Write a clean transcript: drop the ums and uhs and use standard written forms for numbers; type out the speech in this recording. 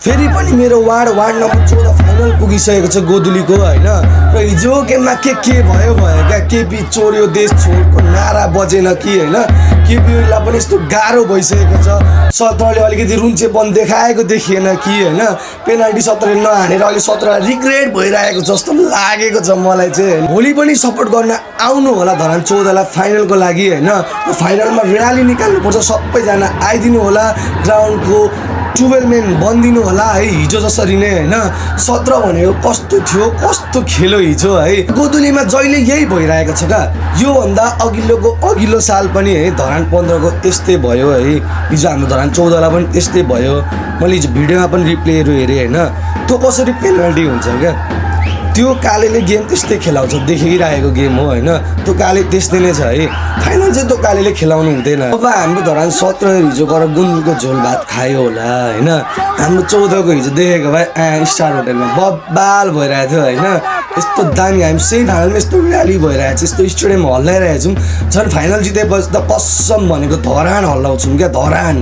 फेरि पनि मेरो वार्ड नम्बर 14 फाइनल पुगिसकेको छ गोदुलीको हैन। र हिजो गेममा के भयो क्या, केपी चोर्यो देश छोडको नारा बजेन कि हैन। केपीलाई पनि यस्तो गाह्रो भइसकेको छ। 17ले अलिकति रुन्चेपन देखाएको देखिएन कि हैन। पेनाल्टी 17ले नहानेर अहिले 17 रिग्रेट भइरहेको जस्तो लागेको छ मलाई चाहिँ। भोलि पनि सपोर्ट गर्न आउनु होला धरान 14लाई फाइनलको लागि हैन। फाइनलमा र्याली निकाल्नुपर्छ, सबैजना आइदिनु होला। ग्राउन्डको 12 मेन बनिदिनु होला है हिजो जसरी नै हैन। 17 भनेको कस्तो थियो, कस्तो खेल्यो हिजो है। गोदुलीमा जहिले यही भइरहेको छ क्या। योभन्दा अघिल्लो साल पनि है धरान 15को त्यस्तै भयो है। हिजो हाम्रो धरान 14लाई पनि त्यस्तै भयो। मैले हिजो भिडियोमा पनि रिप्लेहरू हेरेँ हैन। त्यो कसरी पेनल्टी हुन्छ क्या। त्यो कालेले गेम त्यस्तै खेलाउँछ, देखिरहेको गेम हो हैन। त्यो काले त्यस्तै नै छ है। फाइनल चाहिँ त्यो कालेले खेलाउनु हुँदैन। अब हाम्रो धरान 17 हिजो गएर गुन्द्रुकको झोल भात खायो होला हैन। हाम्रो 14को हिजो देखेको भए स्टार होटलमा बब्बाल भइरहेको थियो हैन। यस्तो दामी हामी सेमी फाइनलमा यस्तो र्याली भइरहेको छ, यस्तो स्टेडियम हल्लाइरहेको छौँ। झन् फाइनल जितेपछि त कसम भनेको धरान हल्लाउँछौँ क्या, धरान।